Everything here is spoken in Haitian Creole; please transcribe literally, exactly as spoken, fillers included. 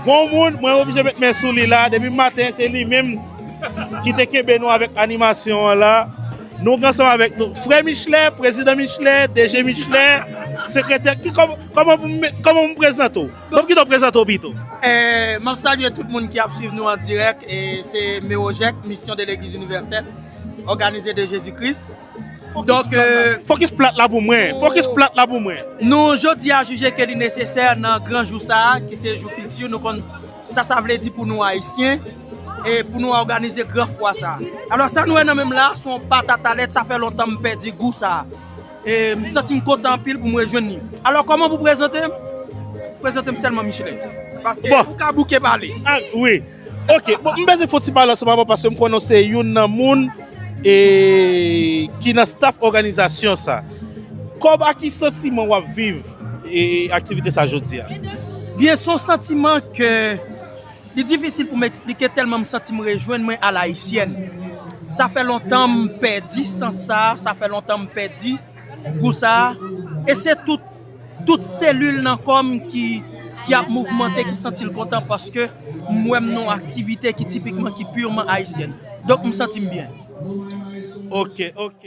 Gon moun, mwen oblije met men sou li la. Depi maten, se li menm ki te kenbe nou avèk animasyon an la. Nou ansanm avèk nou. Frè Michelet, Prezidan Michelet, D G Michelet, Sekretè. Ki, kòman, kòman pou m, kòman pou m prezante w? Ban m kite w prezante w pito. Eh, m ap salye tout moun ki ap swiv nou an dirèk. E se Mewojèk, Misyon de Legliz Inivèsèl, Òganize de Jezi Kris. Donk, euh, Fokis plat la pou mwen. Fokis plat la pou mwen. Nou jodi a jije ke li nesesè nan gran jou sa a, ki se jou kilti, nou konn sa sa vle di pou nou Ayisyen, e pou nou òganize gran fwa sa a. Alò, sa nou wè nan men m la, se yon pat a talèt, sa fè lontan m pèdi gou sa a. E m santi m kontan anpil pou m rejwenn li. Alò, kòman pou prezante m? Prezante m sèlman Michelet. Paske Bon. Ou ka bouke pale. Ah, wi. Ok, bon, m bezwen fè yon ti pale ansanm avè w paske m konnen w se youn nan moun e, ki nan staff òganizasyon sa. Kòb, a ki santiman w ap viv e, aktivite sa jodi a? Byen, se yon santiman ke li difisil pou m eksplike tèlman m santi m rejwenn mwen alayisyèn. Sa fè lontan m pèdi sans sa, sa fè lontan m pèdi gou sa. E se tout, tout selil nan kò m ki, ki ap mouvmante, ki santi l kontan paske m wè m nan yon aktivite ki tipikman, ki pirman ayisyèn. Donk, m santi m byen. Ok, ok.